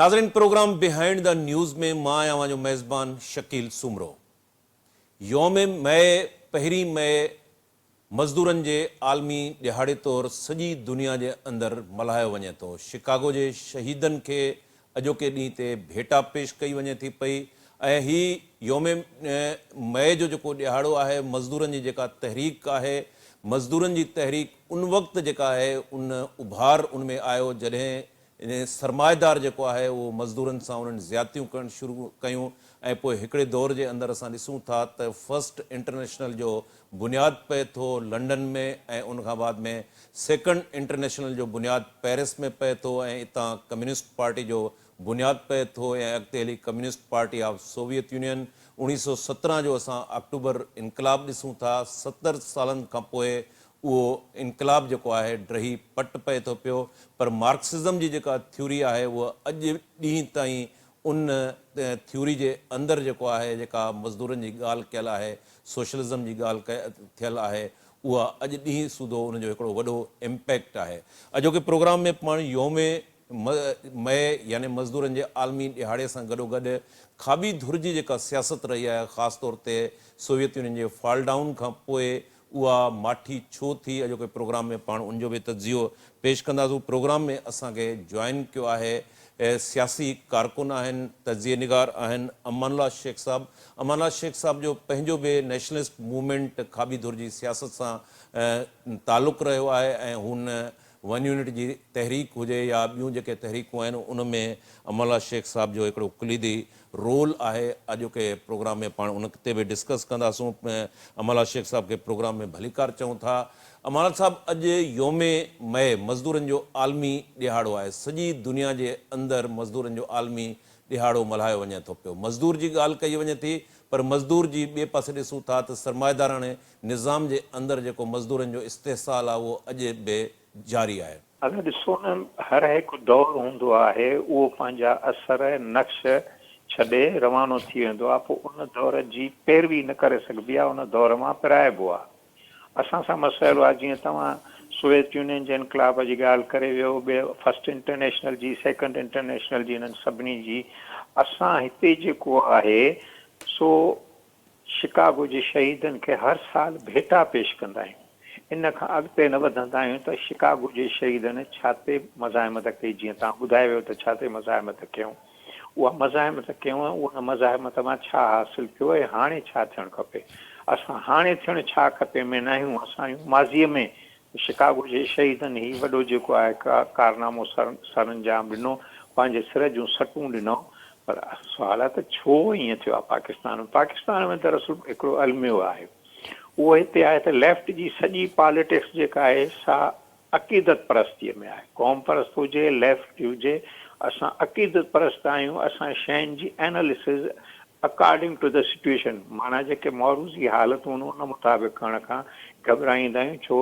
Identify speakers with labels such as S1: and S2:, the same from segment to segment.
S1: ناظرين programme behind the news ۾ مان آهيان اوهان جو ميزبان شڪيل سومرو. يوم مئي پهرين مئي مزدورن جي عالمي ڏهاڙي طور سڄي دنيا جي اندر ملهايو وڃي ٿو. شڪاگو جي شهيدن کي اڄوڪي ڏينهن تي ڀيٽا پيش ڪئي وڃي ٿي پئي ۽ هي يوم مئي جو جيڪو ڏهاڙو آهي مزدورن جي جيڪا تحريڪ آهي مزدورن جي تحريڪ ان وقت جيڪا آهي ان اڀار ان ۾ آيو جڏهن سرمائيدار جيڪو آهي اهو مزدورن سان انهن زيادتيون ڪرڻ شروع ڪيون ۽ پوء هڪڙي دور جي اندر اسان ڏسون ٿا ته فرسٽ انٽرنيشنل جو بنياد پئي ٿو لنڊن ۾ ۽ ان کان بعد ۾ سيڪنڊ انٽرنيشنل جو بنياد پئرس ۾ پئي ٿو ۽ اتان ڪميونسٽ پارٽي جو بنياد پئي ٿو ۽ اڳتي هلي communist party of Soviet Union 1917 جو اسان آڪٽوبر انقلاب ڏسون ٿا 70 سالن کان پوء اهو انقلاب جيڪو آهي ڊهي پٽ پئي ٿو پيو پر مارڪسزم جي جيڪا ٿيوري آهي اها اڄ ڏينهن تائين ان ٿيوري جي اندر جيڪو آهي جيڪا مزدورن جي ڳالهه ڪيل آهي سوشلزم جي ڳالهه ٿيل آهي اها اڄ ڏينهن سوڌو ان جو هڪڙو وڏو امپيڪٽ آهي. اڄوڪي پروگرام ۾ پاڻ يوم مئي يعني مزدورن جي عالمي ڏهاڙي سان گڏوگڏ کاٻي ڌر جي جيڪا سياست رهي آهي خاص طور تي سوويت يونين جي فال ڊائون کان پوء اها ماٺي ڇو ٿي اڄوڪي پروگرام ۾ پاڻ ان جو به تجزيو پيش ڪنداسون پروگرام ۾ اسان کي جوائن ڪيو آهي سياسي ڪارڪن آهن تجزيي نگار آهن امان الله شيخ صاحب امان الله شيخ صاحب جو پنهنجو به نيشنلسٽ موومينٽ کاٻي ڌر جي سياست سان تعلق رهيو آهي ۽ هن ون يونٽ جي تحريڪ هجي يا ٻيون جيڪي تحريڪون آهن ان ۾ امان الله شيخ صاحب جو هڪڙو ڪليدي رول آهي اڄوڪي پروگرام ۾ پاڻ ان تي به ڊسڪس ڪنداسون امان الله شيخ صاحب کي پروگرام ۾ ڀليڪار چئون ٿا امان الله صاحب اڄ يوم مئي مزدورن جو عالمي ڏهاڙو آهي سڄي دنيا جي اندر مزدورن جو عالمي ڏهاڙو ملهايو وڃي ٿو پيو مزدور جي ڳالهه ڪئي وڃي ٿي پر مزدور جي ٻئي پاسي ڏسون ٿا ته سرمائيداراڻي نظام جي اندر جيڪو مزدورن جو استحصال آهي اهو اڄ به جاري آهي.
S2: اگر ڏسو نه هر هڪ دور هوندو آهي اهو پنهنجا اثر ۽ نقش ڇڏي روانو ٿي ويندو آهي پوء ان دور جي پيروي نه ڪري سگهبي آهي ان دور مان پرائبو آهي اسان سان مسئلو آهي جيئن توهان سوويت يونين جي انقلاب جي ڳالهه ڪري ويو ٻي فرسٽ انٽرنيشنل جي سيڪنڊ انٽرنيشنل جي انهن سڀني جي اسان هتي جيڪو آهي سو شڪاگو جي شهيدن کي هر سال ڀيٽا پيش ڪندا آهيون. ان کان اڳتي نه وڌندا آهيون ته شڪاگو جي شهيدن ڇا تي مزاحمت ڪئي جيئن توهان ٻڌائي ويو ته ڇا تي مزاحمت ڪيون. اها مزاحمت ڪيون ۽ ان مزاحمت مان ڇا حاصل ٿيو ۽ هاڻي ڇا ٿيڻ کپي. اسان هاڻي ٿيڻ ڇا کپي ۾ ناهيون اسان آهيون ماضيء ۾ شڪاگو جي شهيدن هي وڏو جيڪو آهي ڪارنامو سرانجام ڏنو، پنهنجي سر جون سٽون ڏنو، پر سوال آهي ته ڇو ائين ٿيو آهي پاڪستان ۾؟ پاڪستان ۾ دراصل هڪڙو الميو آهي، اهو هتي آهي ته ليفٽ جي سڄي پاليٽڪس جيڪا آهي سا عقيدت پرستيء ۾ آهي، قوم پرست هجي، ليفٽ هجي، اسان عقيدت پرست آهيون، اسان شين جي analysis according to the situation معنيٰ جيڪي معروضي حالتون آهن ان مطابق ڪرڻ کان گهٻرائيندا آهيون ڇو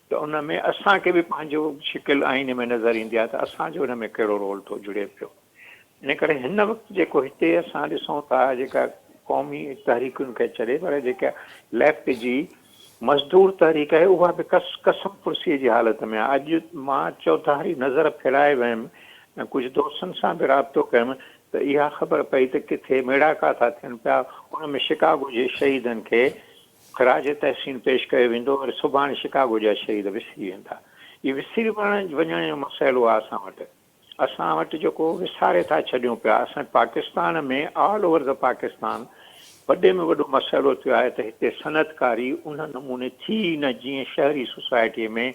S2: ته ان ۾ اسان کي به پنهنجو شڪل آئيني ۾ نظر ايندي آهي ته اسان جو ان ۾ ڪهڙو رول ٿو جڙي پيو ان ڪري هن وقت جيڪو هتي اسان ڏسون ٿا جيڪا قومي تحريڪن کي ڇڏي پر جيڪا ليفٽ جي مزدور تحريڪ آهي اها به ڪس ڪسم پرسي جي حالت ۾ آهي اڄ مان چوڌاري نظر ڦيرائي ويم ۽ ڪجهه دوستن سان به رابطو ڪيم ته اها خبر پئي ته ڪٿي ميڙاڪا ٿا ٿين پيا، ان ۾ شڪاگو جي شهيدن کي خراج تحسين پيش ڪيو ويندو، وري سڀاڻي شڪاگو جا شهيد وسري ويندا. اهي وسري وڃڻ جو مسئلو آهي اسان وٽ. اسان وٽ جيڪو وساري ٿا ڇڏيون پيا. اسان Pakistan ۾ all over the Pakistan وڏي ۾ وڏو مسئلو ٿيو آهي ته هتي صنعتڪاري ان نموني ٿي ئي نه جيئن شهري سوسائٽيء ۾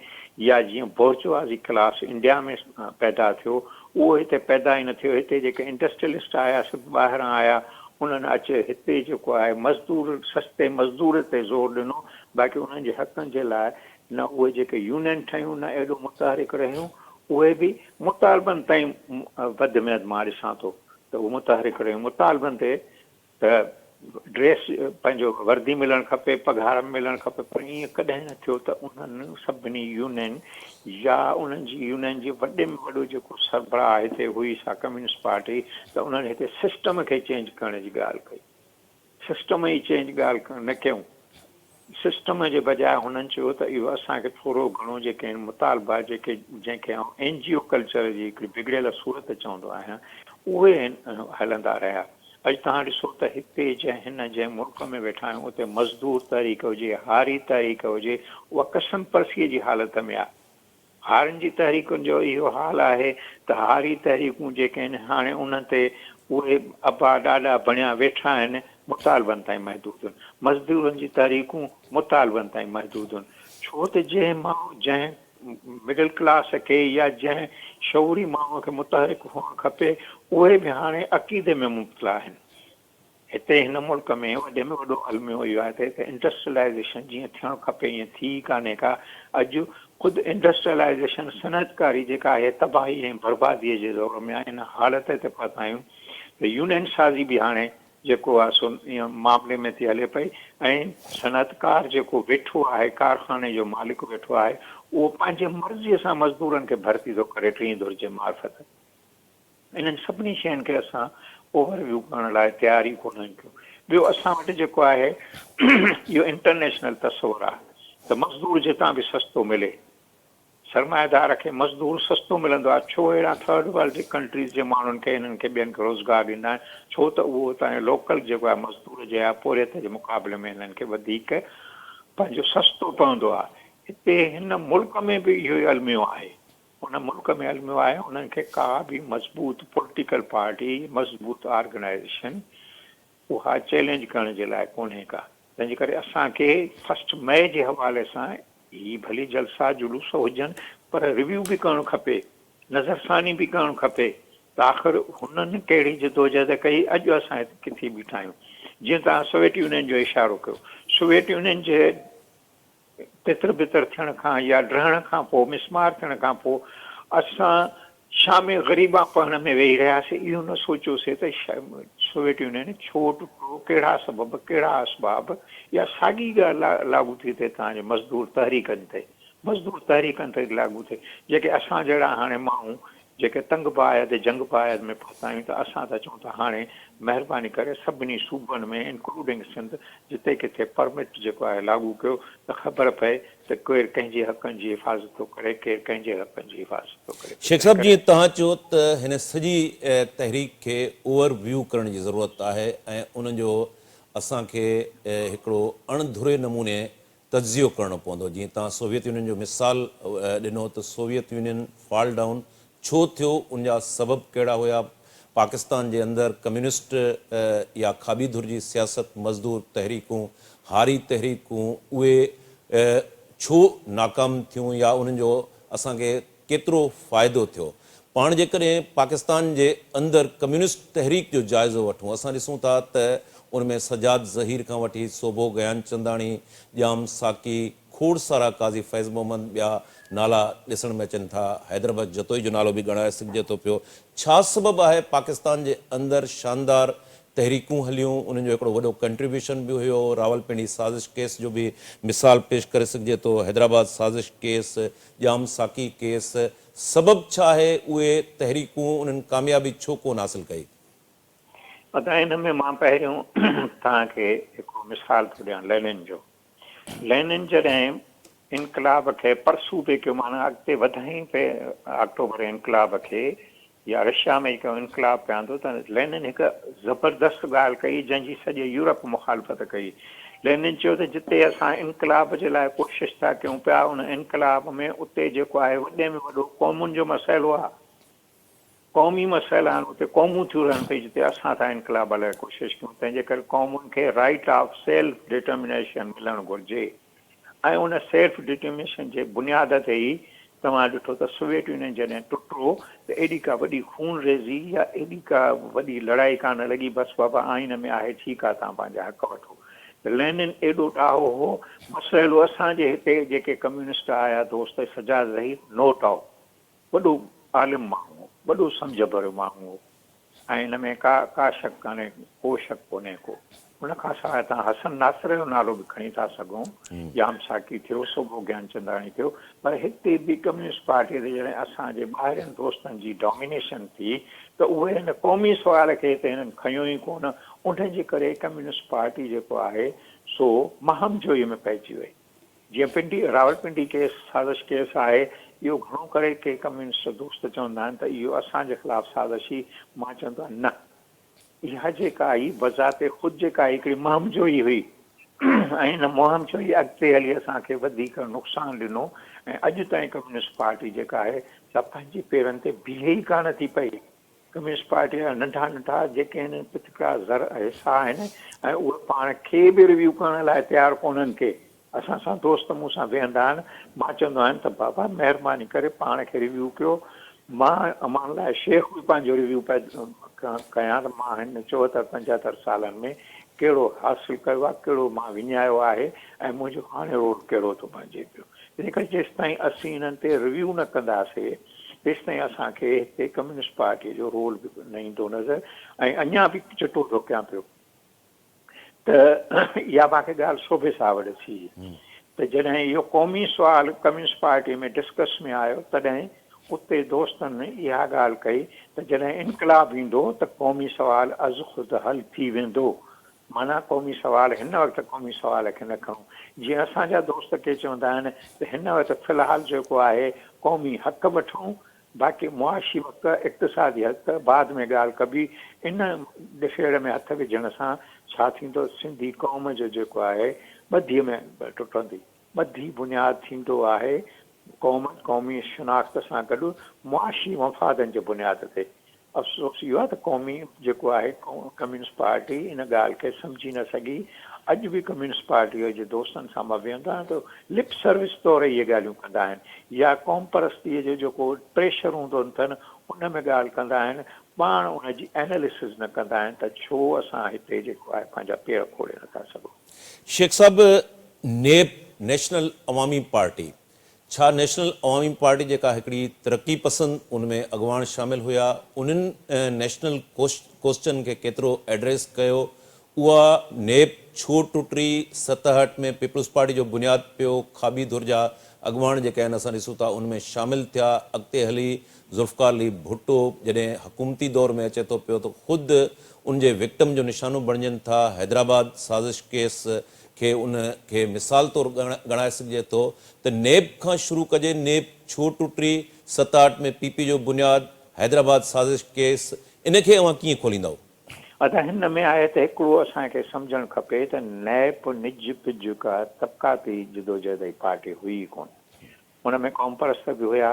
S2: يا جيئن بورجوازي ڪلاس انڊيا ۾ پيدا ٿيو اهو هتي پيدا ئي نه ٿيو هتي جيڪي انڊسٽريلسٽ آيا سي به ٻاهران آيا انهن اچي هتي جيڪو آهي مزدور سستي مزدور تي زور ڏنو باقي انهن جي حقن جي لاء نه اهي جيڪي يونين ٺهيون نه ايڏو متحرڪ رهيون اهي به مطالبن تائين وڌ ۾ وڌ مان ڏسان ٿو ته اهي متحرڪ رهيون مطالبن تي ته ڊريس پنهنجو وردي ملڻ کپي، پگهار به ملڻ کپي پر ائين ڪڏهن نه ٿيو ته انهن سڀني يونين يا انهن جي يونين جي وڏي ۾ وڏو جيڪو سربراهه هتي هئي سا ڪميونسٽ پارٽي ته انهن هتي سسٽم کي چينج ڪرڻ جي ڳالهه ڪئي. سسٽم ئي چينج ڳالهه نه ڪيون. سسٽم جي بجاء هنن چيو ته اهو اسان کي ٿورو گهڻو جيڪي آهن مطالبا جيڪي جنهن کي آئون اين جي او ڪلچر جي هڪڙي بگڙيل صورت چوندو آهيان اهي هلندا رهيا. اڄ توهان ڏسو ته هتي جنهن هن جنهن ملڪ ۾ ويٺا آهيون اتي مزدور تحريڪ هجي، هاري تحريڪ هجي اها ڪسمپرسيء جي حالت ۾ آهي. هارين جي تحريڪن جو اهو حال آهي ته هاري تحريڪون جيڪي آهن هاڻي انهن تي اهي ابا ڏاڏا بڻيا ويٺا آهن مطالبن تائين محدود آهن. مزدورن جي تحريڪون مطالبن تائين محدود آهن. ڇو ته جنهن ماڻهو جنهن مڊل ڪلاس کي يا جنهن شعوري ماڻهوء کي متحرڪ هئڻ کپي، اهي به هاڻي عقيدي ۾ مبتلا آهن. هتي هن ملڪ ۾ وڏي ۾ وڏو الميو اهو آهي ته هتي انڊسٽريلائيزيشن جيئن ٿيڻ کپي ائين ٿي ئي ڪانهي ڪا. اڄ خود انڊسٽريلائيزيشن، صنعتڪاري، جيڪا آهي تباهي ۽ برباديء جي دور ۾ آهي. ان حالت تي پهتا آهيون ته يونين سازي به هاڻي جيڪو آهي سو ان معاملي ۾ ٿي هلي پئي ۽ صنعتڪار جيڪو ويٺو آهي، ڪارخاني جو مالڪ ويٺو آهي، اهو پنهنجي مرضيء سان مزدورن کي ڀرتي ٿو ڪري ٽئين ڌر جي معرفت. انهن سڀني شين کي اسان اوور ويو ڪرڻ لاء تيار ئي ڪونه آهيون. ٻيو اسان وٽ جيڪو آهي اهو انٽرنيشنل تصور آهي ته مزدور جتان به سستو ملي، سرمائيدار کي مزدور سستو ملندو آهي، ڇو اهڙا ٿرڊ ورلڊ ڪنٽريز جي ماڻهن کي هنن کي ٻين کي روزگار ڏيندا آهن، ڇو ته اهو اتان جو لوڪل جيڪو آهي مزدور جي يا پورهيت جي مقابلي ۾ هنن کي وڌيڪ پنهنجو سستو پوندو آهي. هتي هن ملڪ ۾ به اهو ئي الميو آهي. ان ملڪ ۾ الميو آهي انهن کي ڪا به مضبوط پوليٽيڪل پارٽي، مضبوط آرگنائيزيشن اها چئلينج ڪرڻ جي لاء ڪونهي ڪا. تنهن جي ڪري اسان کي فرسٽ مئي جي حوالي سان هي ڀلي جلسا جلوس هجن پر ريويو به ڪرڻ کپي، نظرثاني به ڪرڻ کپي ته آخر هنن ڪهڙي جدوجهد ڪئي، اڄ اسان هت ڪٿي بيٺا آهيون. جيئن توهان سوويٽ يونين جو اشارو ڪيو، سوويٽ يونين جي تتر بتر ٿيڻ کان يا ڊهڻ کان پوء، مسمار ٿيڻ کان پوء اسان شام غريبان پڙهڻ ۾ ويهي رهياسين، اهو نه سوچيوسين ته سوويٽ يونين ڇو ٽٽو، ڪهڙا سبب، ڪهڙا اسباب، اها ساڳي ڳالهه لاڳو ٿي ٿئي توهان جي مزدور تحريڪن تي، مزدور تحريڪن تي لاڳو ٿئي، جيڪي اسان جهڙا هاڻي ماڻهو جيڪي تنگ بايد جنگ بايد ۾ پهتا آهيون ته اسان ٿا چئون ته هاڻي مهرباني ڪري سڀني صوبن ۾ انڪلوڊنگ سنڌ جتي ڪٿي پرمٽ جيڪو آهي لاڳو ڪيو ته خبر پئي ته ڪير ڪنهن جي حقن جي حفاظت ٿو ڪري ڪير ڪنهن جي حقن جي حفاظت ٿو ڪري.
S1: شيخ صاحب جيئن توهان چيو ته هن سڄي تحريڪ کي اوور ويو ڪرڻ جي ضرورت آهي ۽ ان جو اسان کي هڪڙو اڻ ڌري نموني تجزيو ڪرڻو پوندو. جيئن توهان سوويت يونين جو مثال ڏنو ته سوويت يونين فال ڊائون ڇو ٿيو، ان جا سبب ڪهڙا هيا، پاڪستان جي اندر ڪميونسٽ يا کاٻي ڌر جي سياست، مزدور تحريڪون، هاري تحريڪون اهي ڇو ناڪام ٿيون يا انهن جو اسان کي ڪيترو فائدو ٿيو. پاڻ جيڪڏهن پاڪستان جي اندر ڪميونسٽ تحريڪ جو جائزو وٺون، اسان ڏسون ٿا ته ان ۾ سجاد ظهير کان وٺي سوڀو گيانچنداڻي، ڄام ساقي، کوڙ سارا قاضي فيض محمد ٻيا نالا ڏسڻ ۾ اچن ٿا، حيدربخش جتوئي جو نالو به ڳڻائي سگهجي ٿو پيو. ڇا سبب آهي پاڪستان جي اندر شاندار تحريڪون هليون، انهن جو هڪڙو وڏو ڪنٽريبيوشن به هيو، راولپنڊي سازش ڪيس جو به مثال پيش ڪري سگهجي ٿو، حيدرآباد سازش ڪيس، ڄام ساقي ڪيس، سبب ڇا آهي اهي تحريڪون انهن ڪاميابي ڇو ڪونه حاصل ڪئي؟
S2: ادا ان ۾ مان پهريون توهان کي هڪڙو مثال ٿو ڏيان لينن جو. لينن جڏهن انقلاب کي پرسو پئي ڪيو معنيٰ اڳتي وڌائين پئي آڪٽوبر انقلاب کي يا رشيا ۾ جيڪو انقلاب پئي آندو ته لينن هڪ زبردست ڳالهه ڪئي جنهن جي سڄي يورپ مخالفت ڪئي. لينن چيو ته جتي اسان انقلاب جي لاء ڪوشش ٿا ڪيون پيا ان انقلاب ۾ اتي جيڪو آهي وڏي ۾ وڏو قومن جو مسئلو آهي. قومي مسئلا آهن اتي قومون ٿيون رهن پئي جتي اسان ٿا انقلاب لاء ڪوشش ڪيون تنهن جي ڪري قومن کي رائيٽ آف سيلف ڊٽرمينيشن ملڻ گهرجي. ۽ ان سيلف ڊٽرمينيشن جي بنياد تي ئي توهان ڏٺو ته سوويت يونين جڏهن ٽٽو ته ايڏي ڪا وڏي خون ريزي يا ايڏي ڪا وڏي لڙائي ڪانه لڳي بس بابا آئين ۾ آهي ٺيڪ آهي توهان پنهنجا حق وٺو ته لينن ايڏو ڏاهو هو مسئلو اسان جي هتي جيڪي ڪميونسٽ آيا دوست سجاد ظهير نو ڊائوٽ وڏو عالم ماڻهو هو، وڏو سمجهه ڀريو ماڻهو هو ۽ ان ۾ ڪا ڪا شڪ ڪانهي، ڪو شڪ ڪونهي ڪو. ان کان سواء توهان حسن ناصر جو نالو به کڻي ٿا سگهو، ڄام ساقي ٿيو، سوڀو گيانچنداڻي ٿيو، پر هتي به ڪميونسٽ پارٽيء تي جڏهن اسان جي ٻاهرين دوستن جي ڊامينيشن ٿي ته اهي هن قومي سوال کي هتي هنن کنيو ئي ڪونه، ان جي ڪري ڪميونسٽ پارٽي جيڪو آهي سو مهم جوئي ۾ پئجي وئي. جيئن پنڊي راولپنڊي ڪيس سازش ڪيس آهي اهو گهڻو ڪري ڪي ڪميونسٽ دوست چوندا آهن ته اهو اسان جي خلاف سازش هئي، مان چوندو آهيان نه، اها جيڪا هئي بذات خود جيڪا هڪڙي مهم جوئي هئي ۽ ان مهم جوئي اڳتي هلي اسان کي وڌيڪ نقصان ڏنو ۽ اڄ تائين ڪميونسٽ پارٽي جيڪا آهي سا پنهنجي پيرن تي بيهي ئي ڪانه ٿي پئي. ڪميونسٽ پارٽيء جا ننڍا ننڍا جيڪي هن پتڪڙا ذر حصا آهن ۽ اهي پاڻ کي به ريويو ڪرڻ لاء تيار ڪونهن ڪي اسان سان دوست مون سان ويهندا آهن مان چوندو آهيان ته بابا مهرباني ڪري پاڻ کي ريويو ڪيو مان امان لاء شيخ به پنهنجو ريويو ڪيان ته مان هن 74 75 سالن ۾ ڪهڙو حاصل ڪيو آهي ڪهڙو مان وڃايو آهي ۽ منهنجو هاڻي رول ڪهڙو ٿو بڻجي پيو تنهن ڪري جيستائين اسين انهن تي ريويو نه ڪنداسي تيستائين اسان کي هتي ڪميونسٽ پارٽيء جو رول به نه ايندو نظر ۽ اڃا به چٽو ٿو ڪيان پيو ته اها مان کي ڳالهه سوڀي صاحب ڏسي ته جڏهن اهو قومي سوال ڪميونسٽ پارٽيء ۾ ڊسڪس ۾ آيو تڏهن اتي دوستن اها ڳالهه ڪئي ته جڏهن انقلاب ايندو ته قومي سوال ازخود حل ٿي ويندو معنيٰ قومي سوال هن وقت قومي سوال کي نه کڻون. جيئن اسان جا دوست ڪي چوندا آهن ته هن وقت في الحال جيڪو آهي قومي حق وٺون باقي معاشي حق اقتصادي حق بعد ۾ ڳالهه ڪبي. ان ڏڦيڙ ۾ هٿ وجهڻ سان ڇا ٿيندو سنڌي قوم جو جيڪو آهي ٻڌيء ۾ ٽٽندي. ٻڌي بنياد ٿيندو آهي قوم قومي شناخت سان گڏ معاشي مفادن جي بنياد تي. افسوس اهو آهي ته قومي جيڪو آهي ڪميونسٽ پارٽي ان ڳالهه کي سمجهي نه سگهي. اڄ به ڪميونسٽ پارٽيء جي دوستن سان مان ويهندو آهيان ته لپ سروس طور اهي ڳالهيون ڪندا آهن يا قومپرستيء جو جيڪو پريشر هوندو اٿن ان ۾ ڳالهه ڪندا آهن پاڻ ان جي اينالسز نه ڪندا آهن ته ڇو اسان هتي جيڪو آهي پنهنجا پير کوڙي نٿا سگهون.
S1: شيخ صاحب نيپ، نيشنل عوامي پارٽي، ڇا نيشنل عوامي پارٽي جيڪا هڪڙي ترقي پسند ان ۾ اڳواڻ شامل هيا انهن نيشنل ڪوسچن کي ڪيترو ايڊريس ڪيو اها نيپ ڇو ٽٽي 67 ۾ پيپلز پارٽي جو بنياد پيو کاٻي ڌر جا اڳواڻ جيڪي آهن اسان ڏسون ٿا ان ۾ شامل ٿيا اڳتي هلي ذوالفقار علي ڀٽو جڏهن حڪومتي دور ۾ اچي ٿو پيو ته خود ان جي وڪٽم جو نشانو بڻجن ٿا حيدرآباد سازش ڪيس کي ان کي مثال طور ڳڻائي سگهجي ٿو ته نيب کان شروع ڪجي، نيب ڇو ٽٽي، 67 ۾ پي پي جو بنياد، حيدرآباد سازش ڪيس، ان کي اوهان ڪيئن کوليندؤ؟
S2: ادا هن ۾ آهي ته هڪڙو اسان کي سمجهڻ کپي ته نيب نج پج ڪا طبقاتي جدوجهد جي پارٽي هئي ئي ڪونه. ان ۾ قومپرست به هيا،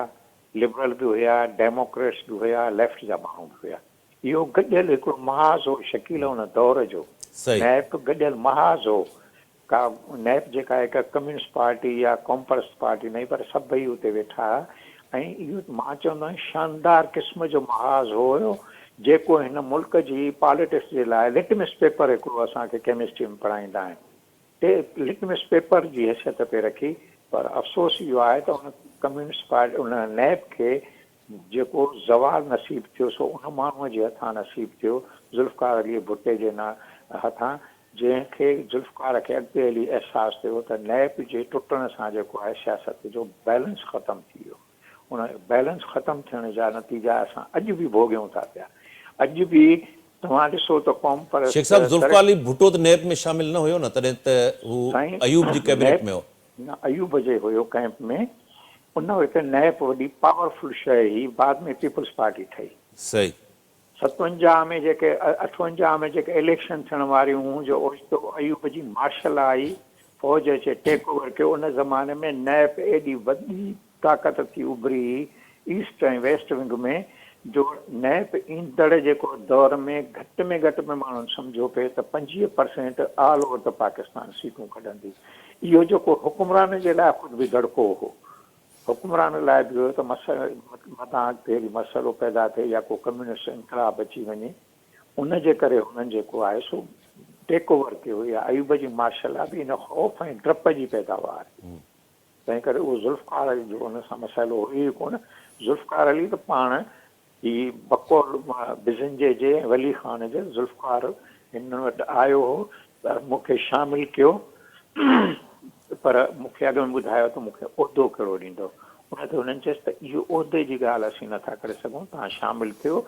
S2: لبرل به هيا، ڊيموڪريٽس به هيا، ليفٽ جا ماڻهو به هيا. اهو گڏيل هڪڙو محاذ هو شڪيل ان دور جو نيپ گڏيل محاذ هو ڪا نيپ جيڪا هڪ ڪميونسٽ پارٽي يا قومپرست پارٽي نه هئي پر سڀئي اتي ويٺا ها ۽ اهو مان چوندو آهيان شاندار قسم جو محاذ هو جيڪو هن ملڪ جي پاليٽڪس جي لاء لٽمس پيپر هڪڙو اسان کي ڪيمسٽري ۾ پڙهائيندا آهن تي لٽمس پيپر جي حيثيت پئي رکي پر افسوس اهو آهي ته ان ڪميونسٽ پارٽي ان نيپ کي جيڪو زوال نصيب ٿيو سو ان ماڻهوء جي هٿان نصيب ٿيو، ذوالفقار علي ڀٽي جي هٿان، جنهن کي ذوالفقار کي اڳتي هلي احساس ٿيو ته نيپ جي ٽٽڻ سان جيڪو آهي سياست جو بئلنس ختم ٿي ويو. ان بئلنس ختم ٿيڻ جا نتيجا اسان اڄ به ڀوڳيون ٿا پيا. اڄ به توهان ڏسو ته قوم پرست
S1: شيخ صاحب ذوالفقار علي ڀٽو ته نيپ ۾ شامل نه هيو نه تڏهن ته هو ايوب جي ڪئبينيٽ ۾ هو.
S2: نه ايوب جي هيو ڪئمپ ۾ ان وقت نيپ وڏي پاورفل شيء هئي بعد ۾ پيپلز پارٽي ٺهي.
S1: صحيح.
S2: 57 ۾ جيڪي 58 ۾ جيڪي اليڪشن ٿيڻ واريون هيون جو اوچتو ايوب جي مارشل لا آئي فوج اچي ٽيڪ اوور ڪيو ان زماني ۾ نيپ ايڏي وڏي طاقت ٿي اڀري هئي ايسٽ ۽ ويسٽ ونگ ۾ جو نيپ ايندڙ جيڪو دور ۾ گهٽ ۾ گهٽ ۾ ماڻهن سمجهيو پئي ته 25 percent all over the Pakistan سيٽون ڪڍندي. اهو جيڪو حڪمرانن جي لاء خود به دڙڪو هو. حڪمرانن لاء به هيو ته متان اڳتي هلي مسئلو پيدا ٿئي يا ڪو ڪميونسٽ انقلاب اچي وڃي. ان جي ڪري هنن جيڪو آهي سو ٽيڪ اوور ڪيو. اها ايوب جي مارشل لا به ان خوف ۽ ڊپ جي پيداوار هئي. تنهن ڪري اهو ذوالفقار علي جو ان سان مسئلو هيو ئي ڪونه. ذوالفقار علي ته پاڻ هي بقول بزنجي جي ۽ ولي خان جي ذوالفقار هنن وٽ آيو هو ته مون کي شامل ڪيو پر مون کي اڳ ۾ ٻڌايو ته مون کي عهدو ڪهڙو ڏيندؤ. ان تي هنن چيس ته اهو عهدي جي ڳالهه اسين نه ٿا ڪري سگهون، توهان شامل ٿيو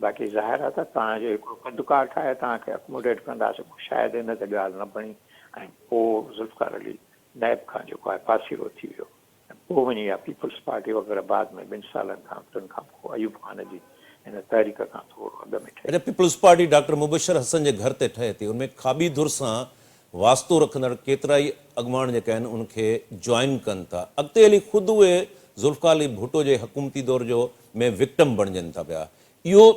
S2: باقي ظاهر آهي ته توهان جو هڪڙو قد ڪاٺ آهي توهان کي اڪموڊيٽ ڪنداسين. پوء شايد ان تي ڳالهه نه بڻي ۽ پوء ذوالفقار علي نيب کان جيڪو آهي پاسيرو ٿي ويو ۽ پوء وڃي اها پيپلز پارٽي وغيره بعد ۾ ٻن سالن کان ٽن کان پوء ايوب خان جي هن تحريڪ کان ٿورو اڳ ۾ ٺهي.
S1: اچا پيپلز پارٽي ڊاڪٽر مبشر حسن جي گهر تي ٺهي ٿي ان ۾ کاٻي ڌر سان واسطو رکندڙ ڪيترائي اڳواڻ جيڪي آهن ان کي جوائن ڪن ٿا اڳتي هلي خود اهي ذوالفقار علي ڀٽو جي حڪومتي دور جو ۾ وڪٽم بڻجن ٿا پيا اهو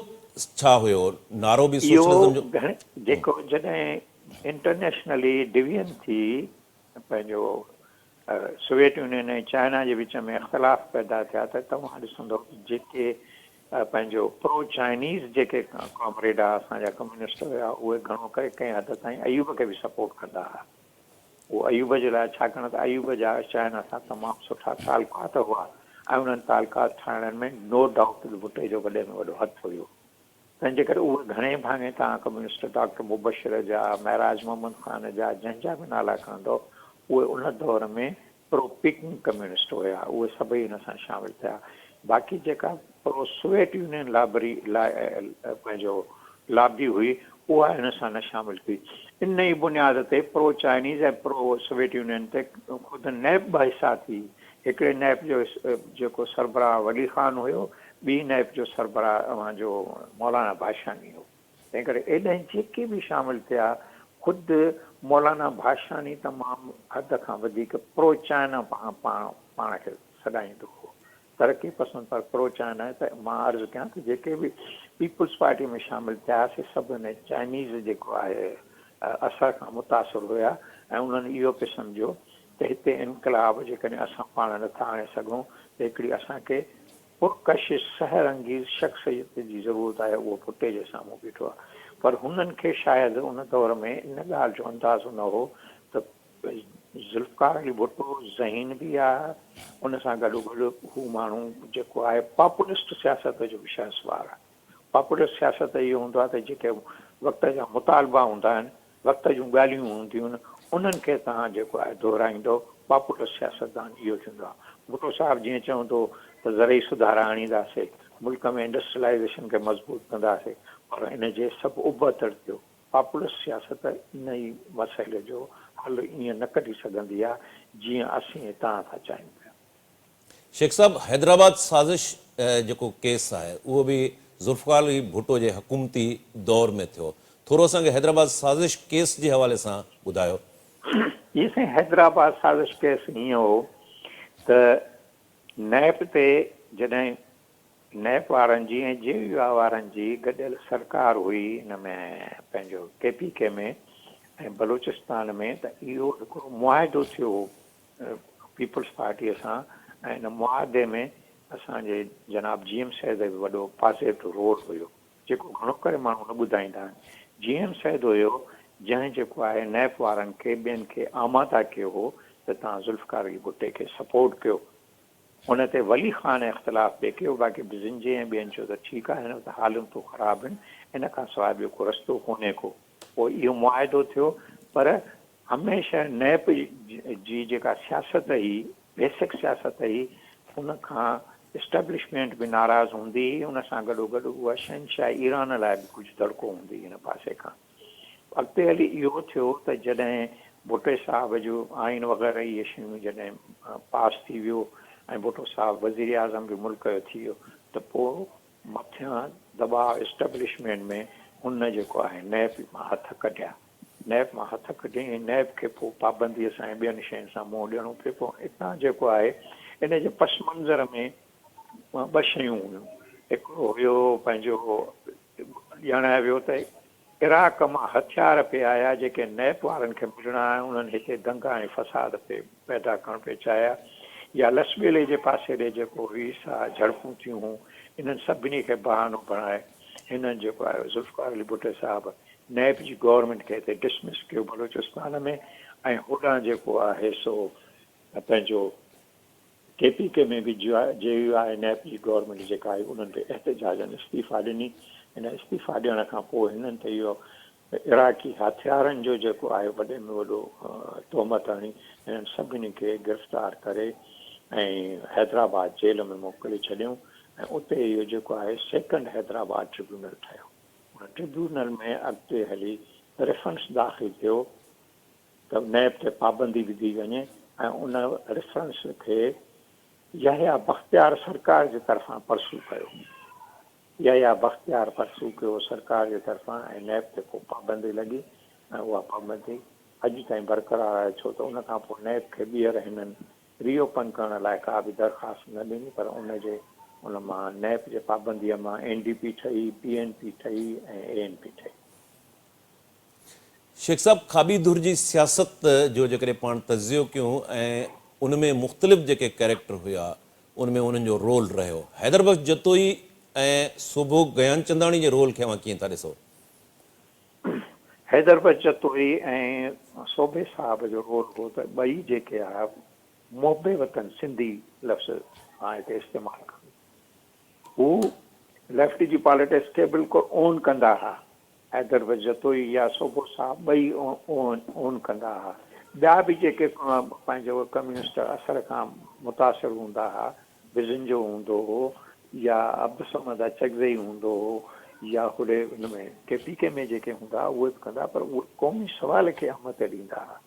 S1: ڇا هيو نعرو به
S2: اهو
S1: سوشلزم جو.
S2: گهڻي جيڪو جڏهن انٽرنيشنلي ڊويزن ٿي پنهنجو سوويت يونين ۽ چائنا جي وچ ۾ اختلاف پيدا ٿيا ته توهان ڏسندؤ ته جيڪي پنهنجو پرو چائنيز جيڪي ڪامريڊ ها اسان جا ڪميونسٽ هيا اهي گهڻو ڪري ڪنهن حد تائين ايوب کي به سپورٽ ڪندا ها اهو ايوب جي لاء ڇاڪاڻ ته ايوب جا چائنا سان تمام سٺا تعلقات هئا ۽ انهن تعلقات ٺاهڻ ۾ نو ڊائوٽ ڀٽي جو وڏي ۾ وڏو هٿ هيو. تنهن جي ڪري اهي گهڻي ڀاڱي توهان ڪميونسٽ ڊاڪٽر مبشر جا، معراج محمد خان جا، جنهن جا به نالا کڻندؤ، اهي ان دور ۾ پرو پيڪنگ ڪميونسٽ هيا، اهي سڀئي ان سان شامل ٿيا. باقي جيڪا پرو سوويٽ يونين لابري پنهنجو لابي هئي، اها ان سان نه شامل ٿي. ان ئي بنياد تي پرو چائنيز ۽ پرو سوويٽ يونين تي خود نيپ ٻه حصا ٿي. هڪڙي نيپ جو جيڪو سربراهه ولي خان هيو، ٻي نيپ جو سربراهه اوهان جو مولانا ڀاشاني هو. تنهن ڪري ايڏانهن جيڪي به شامل ٿيا، خود مولانا ڀاشاني تمام حد کان وڌيڪ پرو چائنا پاڻ کي سڏائيندو هو. ترقي پسند پر پرو چائنا ته مان عرض ڪيان ته جيڪي به پيپلز پارٽي ۾ شامل ٿيا سي سڀ ان چائنيز جيڪو آهي اثر کان متاثر هيا ۽ انهن اهو پئي سمجهيو ته هتي انقلاب جيڪڏهن اسان پاڻ نه ٿا آڻي سگهون ته هڪڙي اسان کي پرڪشش سحر انگيز شخصيت جي ضرورت آهي اهو ڀٽي جي سامهون بيٺو آهي پر هنن کي شايد ان دور ۾ ان ڳالهه جو اندازو نه هو ته ذوالفقار علي ڀٽو ذهين به آهي ان سان گڏوگڏ هو ماڻهو جيڪو آهي پاپولسٽ سياست جو به شهسوار آهي پاپولسٽ سياست اهو هوندو آهي ته جيڪي وقت جا مطالبا هوندا آهن وقت جون ڳالهيون هونديون آهن، انهن کي توهان جيڪو آهي دهرائيندؤ، پاپولر سياستدان اهو ٿيندو آهي. ڀٽو صاحب جيئن چوندو هو ته زرعي سڌارا آڻينداسي، ملڪ ۾ انڊسٽريلائيزيشن کي مضبوط ڪنداسي، پر ان جي سڀ ابتڙ ٿيو. پاپولر سياست ان ئي مسئلي جو حل ائين نه ڪڍي سگهندي آهي، جيئن اسين هتان ٿا چاهيون پيا.
S1: شيخ صاحب حيدرآباد سازش جيڪو ڪيس آهي اهو به ذوالفقار علي ڀٽو جي حڪومتي دور ۾ ٿيو ٿورو اسان کي حيدرآباد سازش ڪيس جي حوالي سان ٻڌايو.
S2: جي سائين حيدرآباد سازش ڪيس هيئن هو ته نيپ تي جڏهن نيپ وارن جي ۽ جي يو آء وارن جي گڏيل سرڪار هئي ان ۾ پنهنجو ڪي پي ڪي ۾ ۽ بلوچستان ۾ ته اهو هڪڙو معاهدو ٿيو هو پيپلز پارٽيء سان ۽ ان معاهدي ۾ اسان جي جناب جي ايم سيد جو به وڏو پازيٽو رول هيو جيڪو گهڻو ڪري ماڻهو نه ٻڌائيندا آهن. جي ايم سيد هيو جنهن جيڪو آهي نيپ وارن کي ٻين کي آماده ڪيو هو ته توهان ذوالفقار علي ڀٽي کي سپورٽ ڪيو. ان تي ولي خان اختلاف پئي ڪيو باقي بزنجي ۽ ٻين چيو ته ٺيڪ آهي هن وقت حالتون خراب آهن ان کان سواء ٻيو ڪو رستو ڪونهي ڪو. پوء اهو معاهدو ٿيو پر هميشه نيپ جي جيڪا سياست هئي، بيسڪ سياست هئي، ان کان اسٽيبلشمينٽ به ناراض هوندي هئي، ان سان گڏوگڏ اها شهنشاهه ايران لاء به ڪجهه دڙڪو هوندي هئي ان پاسي کان. اڳتي هلي اهو ٿيو ته جڏهن ڀٽي صاحب جو آئين وغيره اهي شيون جڏهن پاس ٿي ويو ۽ ڀٽو صاحب وزيراعظم به ملڪ جو ٿي ويو ته پوء مٿيان دٻاء اسٽيبلشمينٽ ۾ هن جيڪو آهي نيپ مان هٿ ڪڍيا. نيپ مان هٿ ڪڍي ۽ نيپ کي پوء پابنديء سان ۽ ٻين شين سان منهن ڏيڻو پيو. پوء اتان جيڪو آهي ان جي پس منظر ۾ ٻه شيون هيون. هڪڙو هيو پنهنجو ڄاڻايو ويو ته عراق مان هٿيار پئي آيا جيڪي نيپ وارن کي ملڻا آهن انهن هتي دنگا ۽ فساد پئي پيدا ڪرڻ پئي چاهيا يا لسٻيلي جي پاسي ڏي جيڪو هئي سا جهڙپون ٿيون هون انهن سڀني کي بهانو بڻائي هنن جيڪو آهي ذوالفقار علي ڀٽي صاحب نيپ جي گورنمينٽ کي هتي ڊسمس ڪيو بلوچستان ۾ ۽ هوڏانهن جيڪو آهي سو پنهنجو ڪي پي ڪي ۾ به جي يو آء نيپ جي گورنمينٽ جيڪا آئي انهن به احتجاجن استعيفا ڏني. ان استعيفا ڏيڻ کان پوء هنن تي اهو عراقي هٿيارن جو جيڪو آهي وڏي ۾ وڏو تهمت هڻي هنن سڀني کي گرفتار ڪري ۽ حيدرآباد جيل ۾ موڪلي ڇڏيائون ۽ اتي اهو جيڪو آهي سيڪنڊ حيدرآباد ٽربيونل ٺهيو. ان ٽربيونل ۾ اڳتي هلي ريفرنس داخل ٿيو ته نيب تي پابندي وڌي وڃي ۽ ان ريفرنس کي يحيٰ بختيار سرڪار جي طرفان پرسو ڪيو. يحيٰ بختيار پرسو ڪيو سرڪار جي طرفان ۽ نيب تي پوء پابندي لڳي ۽ اها پابندي اڄ تائين برقرار آهي ڇو ته ان کان پوء نيب کي ٻيهر هنن ري اوپن ڪرڻ لاء ڪا به درخواست نه ڏني پر ان جي ان مان نيب جي پابنديء مان اين ڊي پي ٺهي، پي اين پي ٺهي ۽ اي اين پي ٺهي.
S1: شيخ صاحب کاٻي ڌر جي سياست جو جيڪڏهن پاڻ تجزيو ڪيون ۽ ان ۾ مختلف جيڪي ڪيريڪٽر هيا ان ۾ انهن جو رول رهيو. حيدر بخش جتوئي ۽ سوڀو گيانچنداڻي جي رول کي اوهان ڪيئن ٿا ڏسو؟
S2: حيدر بخش جتوئي ۽ سوڀي صاحب جو رول هو ته ٻئي جيڪي ها محب وطن سنڌي لفظ مان هتي استعمال ڪندس هو ليفٽ جي پاليٽڪس کي بلڪل اون ڪندا ها حيدر بخش جتوئي يا سوڀو صاحب ٻئي اون ڪندا ها ٻيا به جيڪي پنهنجو ڪميونسٽ اثر کان متاثر هوندا ها بزنجو هوندو هو يا عبدالصمد اچڪزئي هوندو هو يا هوڏي ان ۾ ڪي پي ڪي ۾ جيڪي هوندا ها اهي به ڪندا پر اهي قومي سوال کي اهميت ڏيندا ها.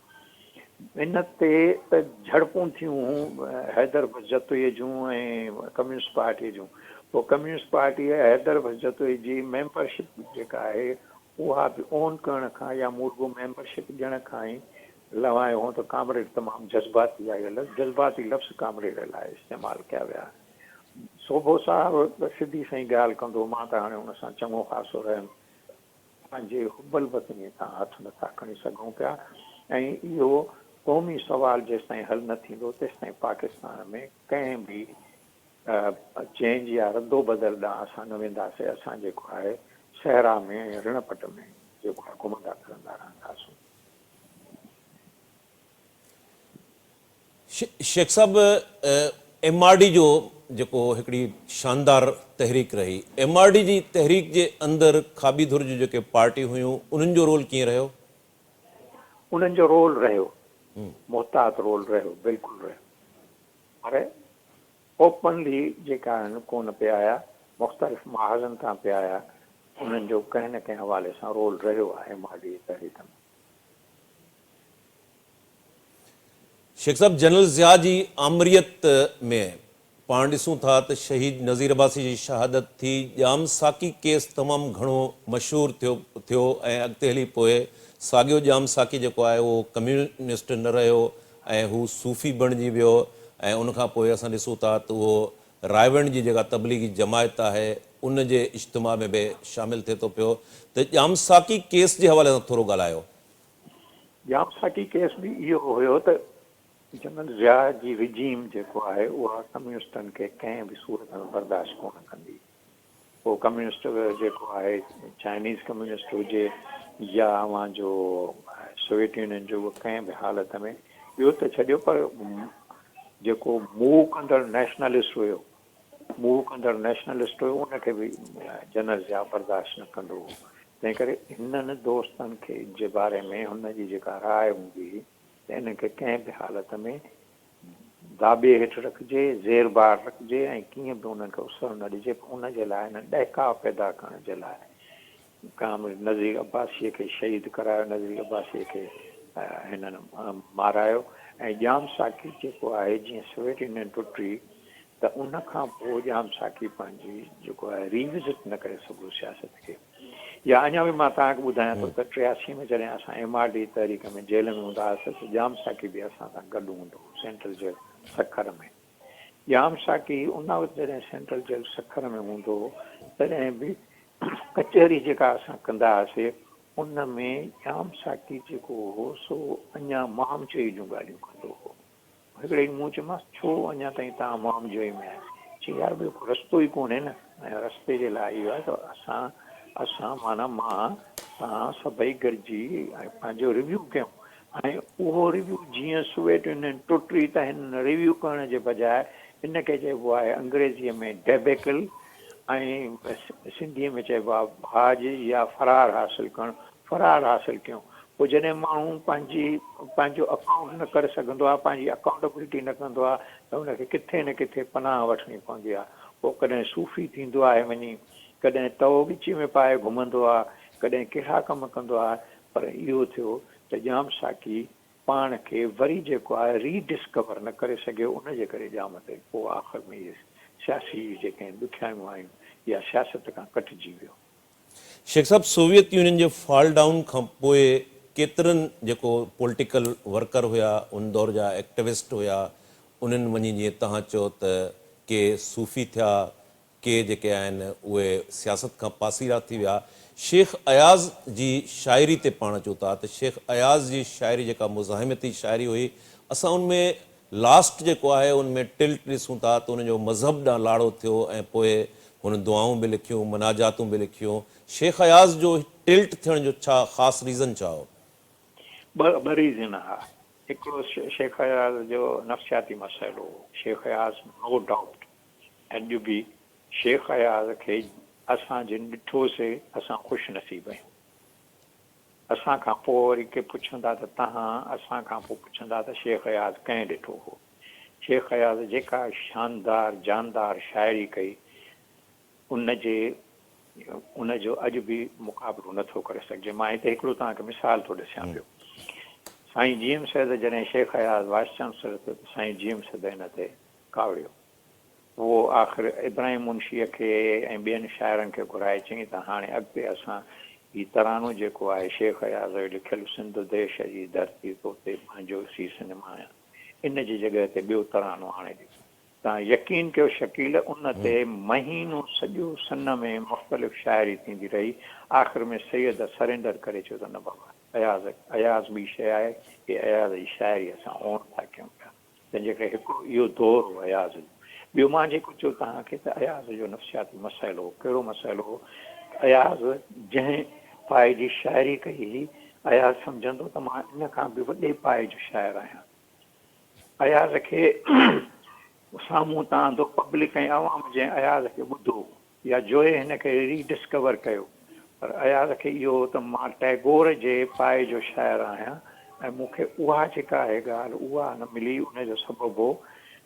S2: ان تي ته جهڙپون ٿيون هون حيدر بخش جتوئيء جون ۽ ڪميونسٽ پارٽيء جون. پوء ڪميونسٽ پارٽيء حيدر بخش جتوئي جي ميمبرشپ جيڪا آهي اها به اون ڪرڻ کان يا مورڳو ميمبرشپ ڏيڻ کان ئي لنوايو هو ته ڪامريڊ تمام جذباتي آهي. لفظ جذباتي لفظ ڪامريڊ لاء استعمال ڪيا ويا. سوڀو صاحب ته سڌي سئين ڳالهه ڪندو هو، مان ته هاڻي ان سان چڱو خاصو رهيم. پنهنجي حب الوطنيء تان هٿ نه ٿا کڻي سگهون پيا ۽ اهو قومي سوال جيستائين حل نه ٿيندو تيستائين پاڪستان ۾ ڪنهن به چينج يا ردوبدل ڏانهن اسان نه وينداسين، اسان جيڪو آهي صحرا ۾ ۽ رڻ پٽ ۾ جيڪو آهي گهمندا ڦرندا رهنداسون.
S1: شيخ صاحب ايم آر ڊي جو جيڪو هڪڙي شاندار تحريڪ رهي ايم آر ڊي جي تحريڪ جي اندر کاٻي ڌر جون جيڪي پارٽيون هيون انهن جو رول ڪيئن رهيو؟
S2: انهن جو رول رهيو محتاط رول رهيو بلڪل رهيو پر اوپنلي جيڪا آهن ڪونه پئي آيا مختلف محاذن تان پئي آيا انهن جو ڪنهن نه ڪنهن حوالي سان رول رهيو آهي ايم آر ڊي جي تحريڪ ۾.
S1: شيخ صاحب جنرل ضياء جي آمريت ۾ پاڻ ڏسون ٿا ته شهيد نذير عباسي جي شهادت ٿي، ڄام ساقي ڪيس تمام گهڻو مشهور ٿيو ٿيو ۽ اڳتي هلي پوء ساڳيو ڄام ساقي جيڪو آهي اهو ڪميونسٽ نه رهيو ۽ هو صوفي بڻجي ويو ۽ ان کان پوء اسان ڏسون ٿا ته اهو رائيونڊ جي جيڪا تبليغي جماعت آهي ان جي اجتماع ۾ به شامل ٿئي ٿو پيو ته ڄام ساقي ڪيس جي حوالي سان ٿورو ڳالهايو.
S2: ڄام ساقي ڪيس به اهو هيو ته جنرل ضياء جي رجيم جيڪو آهي اها ڪميونسٽن کي ڪنهن به صورت ۾ برداشت ڪونه ڪندي. پوء ڪميونسٽ جيڪو آهي چائنيز ڪميونسٽ هجي يا اوهان جو سوويت يونين جو اهو ڪنهن به حالت ۾ ٻيو ته ڇڏيو پر جيڪو موو ڪندڙ نيشنلسٽ هيو موو ڪندڙ نيشنلسٽ هيو ان کي به جنرل ضياء برداشت نه ڪندو هو تنهن ڪري هنن دوستن کي جي باري ۾ هن جي جيڪا راء هوندي هئي ته انهن کي ڪنهن به حالت ۾ داٻي هيٺ رکجي، زير بار رکجي ۽ ڪيئن به انهن کي اسرڻ نه ڏجي پر ان جي لاء انهن ڏهڪاء پيدا ڪرڻ جي لاء ڪامريڊ نذير عباسيء کي شهيد ڪرايو، نذير عباسيء کي هنن مارايو ۽ ڄام ساقي جيڪو آهي جيئن سوويت يونين ٽٽي ته ان کان پوء ڄام ساقي پنهنجي جيڪو آهي ري وزٽ نه ڪري سگهيو سياست کي. يا اڃا به مان توهان کي ٻڌايان ٿو ته 83 ۾ جڏهن اسان ايم آر ڊي تحريڪ ۾ جيل ۾ هوندا هئاسين ته ڄام ساقي به اسان سان گڏ هوندو هو سينٽرل جيل سکر ۾. ڄام ساقي ان وقت جڏهن سينٽرل جيل سکر ۾ هوندو هو تڏهن به ڪچهري جيڪا اسان ڪندا هئاسين ان ۾ ڄام ساقي جيڪو هو سو اڃا مام چئي جون ڳالهيون ڪندو هو. هڪڙي ڏينهن مون چيومانس، ڇو اڃا تائين توهان مام جوئي ۾ آهيو؟ چيائين، يار ٻيو ڪو رستو ئي ڪونهي نه ۽ رستي جي لاء اهو آهي ته اسان، اسان معنيٰ مان، توهان سڀئي گڏجي ۽ پنهنجو ريويو ڪيون ۽ اهو ريويو جيئن سوويت يونين ٽٽي ته هن ريويو ڪرڻ جي بجاء ان کي چئبو آهي انگريزيء ۾ ڊيبيڪل ۽ سنڌيء ۾ چئبو آهي ڀاڄ يا فرار حاصل ڪرڻ، فرار حاصل ڪيون. پوء جڏهن ماڻهو پنهنجي پنهنجو اڪائونٽ نه ڪري سگهندو آهي، پنهنجي اڪائونٽبلٽي نه ڪندو آهي ته ان کي ڪٿي نه ڪٿي پناهه وٺڻي پوندي آهي. پوء ڪڏهن صوفي ٿيندو آهي وڃي، ڪڏهن تئو ڳچي ۾ پائي گهمندو آهي، ڪڏهن ڪهڙا ڪم ڪندو آهي، پر اهو ٿيو ته ڄام ساقي پاڻ کي وري جيڪو آهي ري ڊسڪور نه ڪري سگهيو ان جي ڪري ڄام تي پوء آخر ۾ اهي سياسي جيڪي ڏکيائيون آيون يا سياست کان ڪٽجي ويو.
S1: شيخ صاحب سوويت يونين جي فال ڊائون کان پوء ڪيترن جيڪو پولٽيڪل ورڪر هيا ان دور جا ايڪٽوسٽ هيا انهن وڃي جيئن توهان چيو ته ڪي صوفي ٿيا ڪي جيڪي آهن اهي سياست کان پاسيرا ٿي ويا. شيخ اياز جي شاعري تي پاڻ اچون ٿا ته شيخ اياز جي شاعري جيڪا مزاحمتي شاعري هئي اسان ان ۾ لاسٽ جيڪو آهي ان ۾ ٽلٽ ڏسون ٿا ته ان جو مذهب ڏانهن لاڙو ٿيو ۽ پوء هن دعائون به لکيون مناجاتون به لکيون. شيخ اياز جو ٽلٽ ٿيڻ جو ڇا خاص ريزن ڇا هو؟
S2: ٻه ريزن ها. هڪڙو شيخ اياز جو نفسياتي مسئلو هو. شيخ اياز نو ڊائوٽ اڄ به شيخ اياز کي اسان جن ڏٺو سي اسان خوش نصيب آهيون. اسان کان پوء وري ڪي پڇندا ته تهان اسان کان پوء پڇندا ته شيخ اياز ڪنهن ڏٺو هو. شيخ اياز جيڪا شاندار جاندار شاعري ڪئي ان جي ان جو اڄ به مقابلو نه ٿو ڪري سگهجي. مان هتي هڪڙو توهان کي مثال ٿو ڏسيان پيو. سائين جي ايم سيد جڏهن شيخ اياز وائيس چانسلر ٿيو ته سائين جي ايم سيد هن تي ڪاوڙيو. پوء آخر ابراهيم منشيء کي ۽ ٻين شاعرن کي گهرائي چيائين ته هاڻي اڳتي اسان هي ترانو جيڪو آهي شيخ اياز جو لکيل سنڌ ديش جي ڌرتي توتي پنهنجو سيس نمايان ان جي جڳهه تي ٻيو ترانو آڻي ڏيو. توهان يقين ڪيو شڪيل ان تي مهينو سڄو سن ۾ مختلف شاعري ٿيندي رهي آخر ۾ سيد سرينڊر ڪري چيو ته نه بابا اياز اياز ٻي شيء آهي هي اياز جي شاعري اسان اون ٿا ڪيون پيا. تنهن جي ڪري هڪڙو اهو دور هو اياز جو. ٻيو مان جيڪو چيو توهان کي ته اياز جو نفسياتي مسئلو هو. ڪهڙو مسئلو هو ته اياز جنهن پائي جي شاعري ڪئي هئي، اياز سمجهندو ته مان ان کان به وڏي پائي جو شاعر آهيان. اياز کي سامهون ته آندو پبلڪ ۽ عوام جنهن اياز کي ٻڌو. يا جوئي هن کي ري ڊسڪور ڪيو پر اياز کي اهو هو ته مان ٽئگور جي پائي جو شاعر آهيان ۽ مون کي اها جيڪا آهي ڳالهه اها نه ملي ان جو سبب هو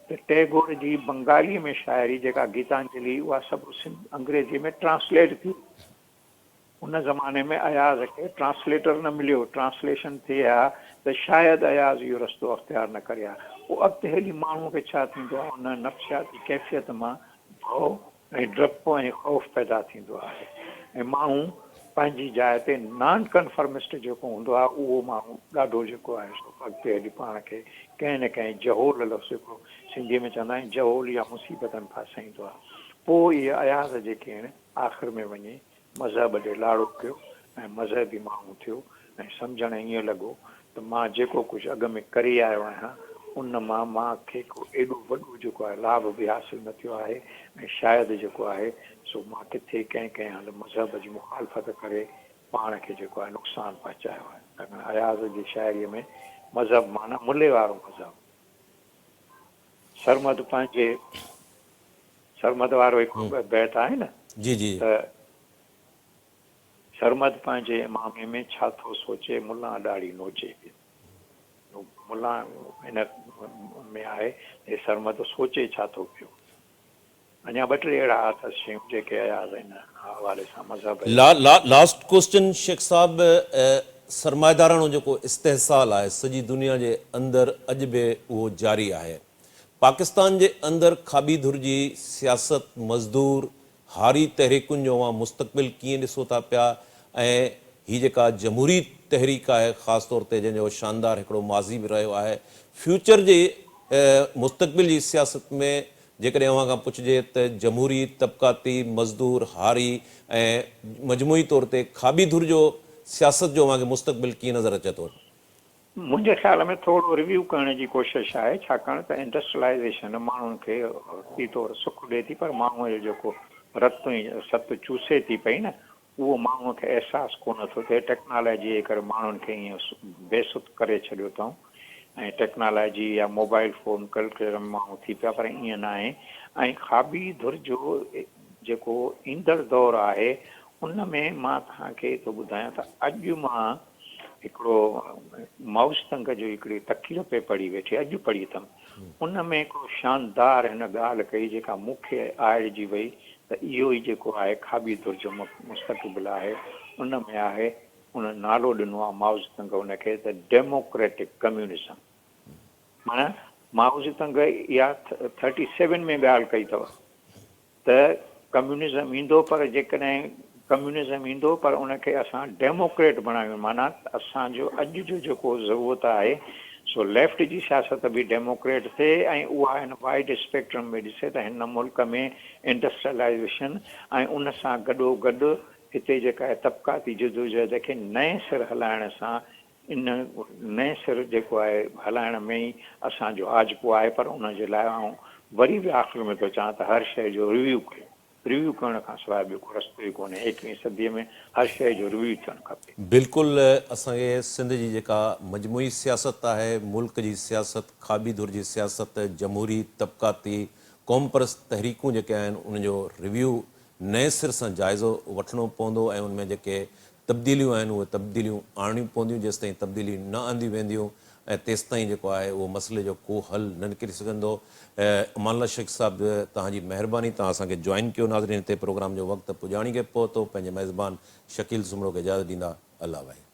S2: ته ٽئگور جي بنگالي ۾ شاعري جيڪا گيتانجلي اها سڀ سنڌ انگريزي ۾ ٽرانسليٽ ٿي ان زماني ۾ اياز کي ٽرانسليٽر نه مليو، ٽرانسليشن ٿئي ها ته شايد اياز اهو رستو اختيار نه ڪري ها. پوء اڳتي هلي ماڻهوء کي ڇا ٿيندو آهي، ان نفسياتي ڪيفيت مان ڀؤ ۽ ڊپ ۽ خوف پيدا ٿيندو آهي ۽ ماڻهو پنهنجي جاء تي نان ڪنفرمسٽ جيڪو هوندو آهي اهو ماڻهو ڏاڍو جيڪو آهي سو اڳتي هلي پاڻ کي ڪنهن نه ڪنهن جهول لفظ هڪڙو سنڌيء ۾ چوندا آهن جهول يا مصيبت ۾ ڦاسائيندو آهي. پوء اهي اياز جيڪي آهن آخر ۾ وڃي مذهب ڏي لاڙو ڪيو ۽ مذهبي ماڻهو ٿيو ۽ سمجهڻ ائين لڳو ته مان جيڪو ڪجهه اڳ ۾ ڪري آيو آهيان ان مان مان کي ڪو ايڏو وڏو جيڪو آهي لاڀ به حاصل نه ٿيو آهي ۽ شايد جيڪو آهي سو مان ڪٿي ڪنهن ڪنهن هنڌ مذهب جي مخالفت ڪري پاڻ کي جيڪو آهي نقصان پهچايو آهي. ڇاڪاڻ اياز جي شاعريء ۾ مذهب معنيٰ ملي وارو مذهب. سرمد پنهنجي سرمد وارو هڪ بيت آهي نه
S1: جي جي
S2: ته سرمد پنهنجي امامي ۾ ڇا ٿو سوچي ملان ڏاڙهي نوچي پيو ملان ان ۾ آهي هي سرمد سوچي ڇا ٿو پيو اڃا ٻه ٽي اهڙا اٿس شيون جيڪي اياز ان حوالي سان مذهب
S1: لاسٽ ڪوسچن شيخ صاحب سرمائيداراڻو جيڪو استحصال آهي سڄي دنيا جي اندر اڄ به اهو جاري آهي پاڪستان جي اندر کاٻي ڌر جي سياست، مزدور، هاري تحريڪن جو اوهان مستقبل ڪيئن ڏسو ٿا پيا ۽ هي جيڪا جمهوري تحريڪ آهي خاص طور تي جنهن جو شاندار هڪڙو ماضي به رهيو آهي فيوچر جي مستقبل جي سياست ۾ جيڪڏهن اوهان کان پڇجي ته جمهوري، طبقاتي، مزدور، هاري ۽ مجموعي طور تي کاٻي ڌر جو سياست جو اوهان کي مستقبل ڪيئن نظر اچي ٿو؟
S2: منهنجي خيال ۾ ٿورو ريويو ڪرڻ جي ڪوشش آهي ڇاڪاڻ ته انڊسٽرلائيزيشن ماڻهن کي وقتي طور سک ڏئي ٿي پر ماڻهوء جو جيڪو رت ۽ ست چوسي ٿي پئي نه اهو ماڻهوء کي احساس ڪونه ٿو ٿئي ٽيڪنالاجيء جي ڪري ماڻهن کي ائين بي ست ڪري ڇڏيو اٿئون ۽ ٽيڪنالاجي يا موبائل فون ڪلچر ۾ ماڻهو ٿي پيا پر ائين ناهي ۽ کاٻي ڌر جو جيڪو ايندڙ دور آهي ان ۾ مان توهان کي ٿو ٻڌايان ته اڄ مان هڪڙو مائوس تنگ جو هڪڙي تقرير پئي پڙهي ويٺي، اڄ پڙهي اٿم، ان ۾ هڪڙو شاندار هن ڳالهه ڪئي جيڪا مون کي آئڙجي وئي ته اهو ئي جيڪو آهي کاٻي ڌر جو مستقبل آهي، ان ۾ آهي ان نالو ڏنو آهي مائوزتنگ ان کي ته ڊيموڪريٽڪ ڪميونزم. معنيٰ مائوزتنگ اها ٿرٽي سيون ۾ ڳالهه ڪئي اٿو ته ڪميونزم ايندو پر جيڪڏهن ڪميونزم ايندو پر ان کي اسان ڊيموڪريٽ بڻايون معنيٰ اسان جو اڄ جو جيڪو ضرورت آهي سو ليفٽ جي سياست به ڊيموڪريٽ ٿئي ۽ اها هن وائيڊ اسپيڪٽرم ۾ ڏسي ته هن ملڪ ۾ انڊسٽريلائيزيشن ۽ ان سان گڏو گڏ هتي جيڪا آهي طبقاتي جدوجهد کي نئين سر هلائڻ سان ان نئين سر جيڪو آهي هلائڻ ۾ ئي اسان جو آجپو آهي پر ان جي لاء آئون وري به آخر ۾ ٿو چوان ته هر شيء جو ريويو ڪيو. ريويو ڪرڻ کان سواء ٻيو ڪو رستو ئي ڪونهي. ايڪويهين صديء ۾ هر شيء جو ريويو ٿيڻ کپي.
S1: بلڪل اسان کي سنڌ جي جيڪا مجموعي سياست آهي، ملڪ جي سياست، کاٻي ڌر جي سياست، جمهوري، طبقاتي، قومپرست تحريڪون جيڪي آهن انهن جو ريويو نئين سر سان جائزو وٺڻو پوندو ۽ ان ۾ جيڪي تبديليون آهن اهي تبديليون آڻڻيون پونديون جيستائين تبديليون نه آنديون وينديون ۽ تيستائين جيڪو آهي اهو مسئلي جو ڪو حل نه نڪري سگهندو. امان الله شيخ صاحب توهان جي مهرباني توهان اسان کي جوائن ڪيو ناظرين هتي پروگرام جو وقت پڄاڻي کي پهتو پنهنجي ميزبان شڪيل سومرو کي اجازت ڏيندا الله واهي.